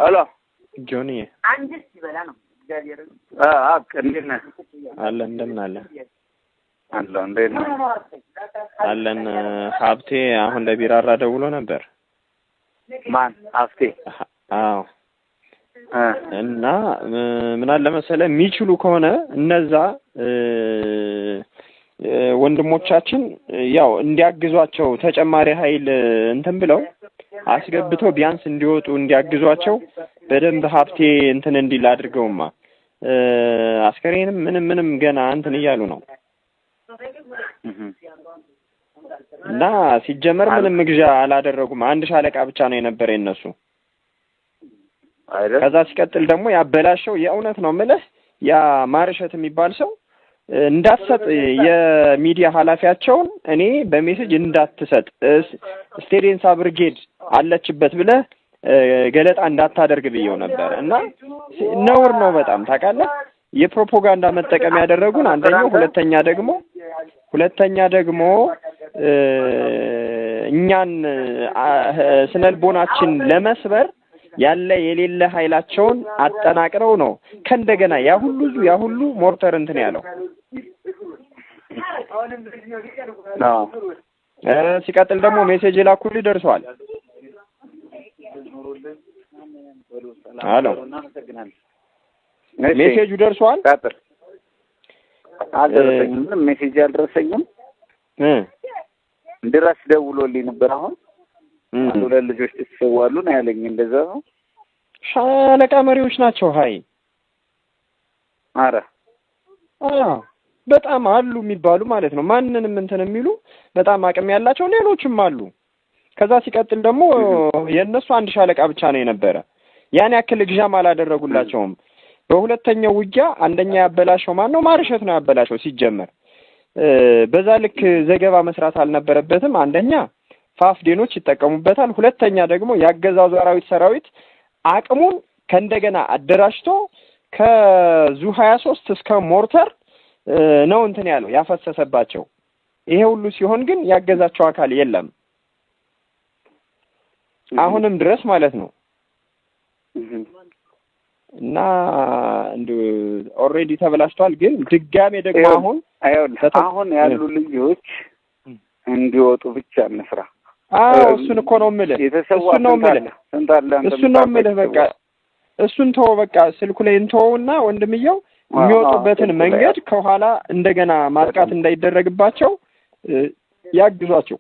ሄሎ። ጆኒ። አቅ እንዴት ነህ? አለን፣ እንደምን አለ? አለሁ። እንዴት ነህ? አለን። ሀብቴ አሁን ለቢራራ ደውሎ ነበር። ማን? ሀብቴ? አዎ። እና ምን አለ መሰለህ፣ የሚችሉ ከሆነ እነዛ ወንድሞቻችን ያው እንዲያግዟቸው ተጨማሪ ኃይል እንትን ብለው አስገብተው ቢያንስ እንዲወጡ እንዲያግዟቸው በደንብ ሀብቴ እንትን እንዲል አድርገውማ፣ አስከሬንም ምንም ምንም ገና እንትን እያሉ ነው። እና ሲጀመር ምንም መግዣ አላደረጉም። አንድ ሻለቃ ብቻ ነው የነበረ የነሱ። አይደል? ከዛ ሲቀጥል ደግሞ ያበላሸው፣ የእውነት ነው የምልህ፣ ያ ማርሸት የሚባል ሰው እንዳትሰጥ የሚዲያ ኃላፊያቸውን እኔ በ message እንዳትሰጥ፣ ስቴዴንሳ ብርጌድ አለችበት ብለህ ገለጣ እንዳታደርግ ብየው ነበር። እና ነውር ነው በጣም፣ ታውቃለህ። የፕሮፓጋንዳ መጠቀም ያደረጉን አንደኛው፣ ሁለተኛ ደግሞ እኛን ስነልቦናችን ለመስበር ያለ የሌለ ኃይላቸውን አጠናቅረው ነው ከእንደገና ያ ሁሉ ያ ሁሉ ሞርተር እንትን ያለው። ሲቀጥል ደግሞ message የላኩልህ ደርሰዋል? አሎ፣ message ኡ ደርሷል? ቀጥል። አልደረሰኝም። ምንም message አልደረሰኝም። ድረስ ደውሎልኝ ነበር። አሁን አንድ ሁለት ልጆች ይሰዋሉ ነው ያለኝ። እንደዛ ነው። ሻለቃ መሪዎች ናቸው። ሀይ። አረ። አዎ፣ በጣም አሉ የሚባሉ ማለት ነው። ማንንም እንትን የሚሉ በጣም አቅም ያላቸው ሌሎችም አሉ። ከዛ ሲቀጥል ደግሞ የእነሱ አንድ ሻለቃ ብቻ ነው የነበረ። ያን ያክል እግዣም አላደረጉላቸውም። በሁለተኛው ውጊያ አንደኛ ያበላሸው ማን ነው? ማርሸት ነው ያበላሸው። ሲጀመር በዛ ልክ ዘገባ መስራት አልነበረበትም። አንደኛ ፋፍዴኖች ይጠቀሙበታል። ሁለተኛ ደግሞ ያገዛዙ አራዊት ሰራዊት አቅሙን ከእንደገና አደራጅቶ ከዙ 23 እስከ ሞርተር ነው እንትን ያለው ያፈሰሰባቸው። ይሄ ሁሉ ሲሆን ግን ያገዛቸው አካል የለም አሁንም ድረስ ማለት ነው። እና እንዱ already ተበላሽቷል። ግን ድጋሜ ደግሞ አሁን አሁን ያሉ ልጆች እንዲወጡ ብቻ እንስራ። አዎ፣ እሱን እኮ ነው የምልህ። እሱን ነው የምልህ። እሱን ነው የምልህ። በቃ እሱን ተወው። በቃ ስልኩ ላይ እንተወውና ወንድምየው የሚወጡበትን መንገድ ከኋላ እንደገና ማጥቃት እንዳይደረግባቸው ያግዟቸው።